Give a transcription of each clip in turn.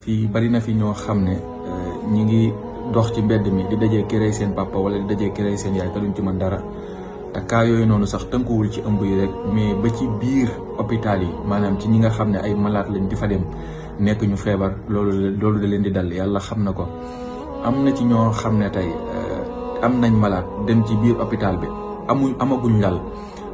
fii bari na fi ñoo xam ne ñi ngi dox ci mbedd mi di dajee kërey seen papa wala di dajee kërey seen yaay te duñ ci mën dara te kaa yooyu noonu sax tënkuwul ci ëmb yi rek mais ba ci biir hôpital yi maanaam ci ñi nga xam ne ay malade lañ di fa dem nekk ñu feebar loolu da leen di dal yàlla xam na ko. am na ci ñoo xam ne tey am nañ malade dem ci biir hôpital bi amaguñ lal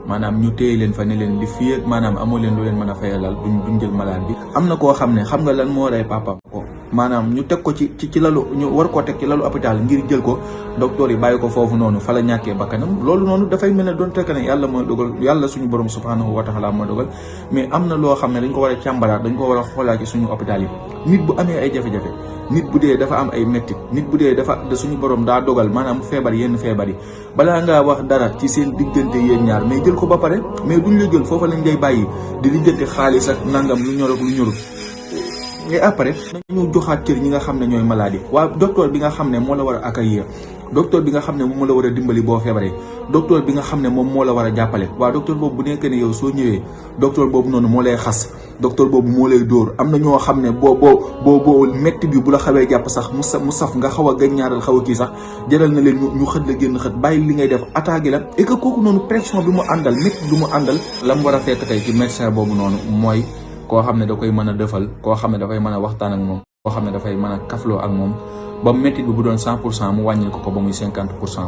maanaam ñu téye leen fa ne leen li fii ak maanaam amoo leen lu leen mën a fayalal duñ jël malade bi. am na koo xam ne xam nga lan moo rey papa ko maanaam ñu teg ko ci lalu ñu war koo teg ci lalu hôpital ngir jël ko docteur yi bàyyi ko foofu noonu fa la ñàkkee bakkanam loolu noonu dafay mel ne doon fekk ne yàlla mooy dogal yàlla suñu borom subhanahu wa taala mooy dogal mais am na loo xam ne dañ ko war a càmbaraat dañ ko war a xoolaat ci suñu hôpital yi. nit bu amee ay jafe-jafe nit bu dee dafa am ay mettit nit bu dee dafa suñu borom daa dogal maanaam feebar yenn feebar yi balaa ngaa wax dara ci seen diggante yéen ñaar mais jël ko ba pare mais duñ la jël foofa lañ lay bàyyi di lijjanti xaalis ak nangam lu ñor ak lu ñorul. et après nañu joxaat cër ñi nga xam ne ñooy maladie waa docteur bi nga xam ne moo la war a accueillir docteur bi nga xam ne moom moo la war a dimbali boo feebaree docteur bi nga xam ne moom moo la war a jàppale waa docteur boobu bu nekkee ne yow soo ñëwee docteur boobu noonu moo lay xas docteur boobu moo lay dóor am na ñoo xam ne boo metti bi bu la xawee jàpp sax mu saf nga xaw a gaññaaral xaw a kii sax jaral na leen ñu xët la génn xët bàyyi li ngay def attaqué la et que kooku noonu pression bi mu àndal métti bi mu àndal la mu war a fekk tey ci médecin boobu noonu mooy koo xam ne da koy mën a defal koo xam ne dafay mën a waxtaan ak moom koo xam ne dafay mën a kafloo ak moom ba métti bi bu doon 100% mu wàññil ko ba muy 50%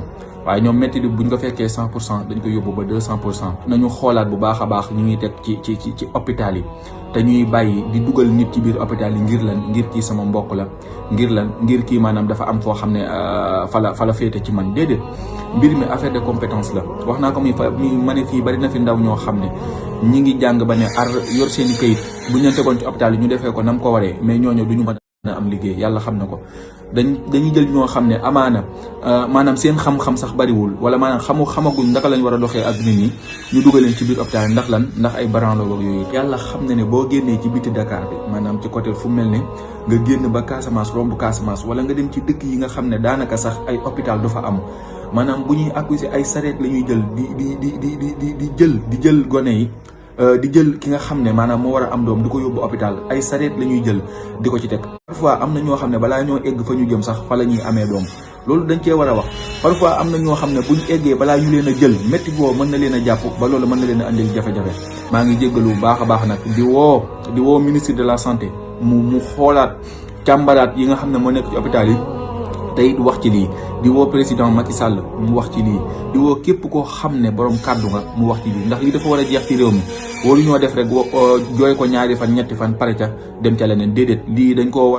waaye ñoom métti bi buñ ko fekkee 100% dañ ko yóbbu ba 200%. nañu xoolaat bu baax a baax ñu ngi teg ci hôpital yi te ñuy bàyyi di dugal nit ci biir hôpital yi ngir lan ngir kii sama mbokk la ngir kii maanaam dafa am foo xam ne fa la féete ci man déedéet mbir mi affaire de compétence la. wax naa ko ma ne fii bari na fi ndaw ñoo xam ne ñi ngi jàng ba ne yor seen i këyit buñ leen tegoon ci hôpital yi ñu defee ko nam ko waree mais ñooñu duñu mën a am liggéey yàlla xam na ko. dañuy jël ñoo xam ne amaana maanaam seen xam-xam sax bariwul wala maanaam xamaguñ ndaka lañ war a doxee ak nit ñi ñu dugal leen ci biir hôpital ndax lan ndax ay branlo ak yooyu. yàlla xam na ne boo génnee ci biti Dakar bi maanaam ci côté fu mel ne nga génn ba Casamance romb Casamance wala nga dem ci dëkk yi nga xam ne daanaka sax ay hôpital du fa am maanaam bu ñuy accusé ay sareet la ñuy jël di jël gone yi. di jël ki nga xam ne maanaam moo war a am doom di ko yóbbu hôpital ay sareet la ñuy jël di ko ci teg. parfois am na ñoo xam ne balaa ñoo egg fa ñu jëm sax fa la ñuy amee doom loolu dañ cee war a wax. parfois am na ñoo xam ne buñ eggee balaa ñu leen a jël métti boo mën na leen a jàpp ba loolu mën na leen a andil jafe-jafe. maa ngi jéggalu bu baax a baax nag di woo ministre de la santé mu xoolaat càmbaraat yi nga xam ne moo nekk ci hôpital yi. tey wax ci lii di woo président Macky Sall mu wax ci lii di woo képp koo xam ne borom kàddu nga mu wax ci lii ndax lii dafa war a jeex ci réew mi waru ñoo def rek jooy ko ñaari fan ñetti fan pare ca dem ca leneen déedéet lii dañ ko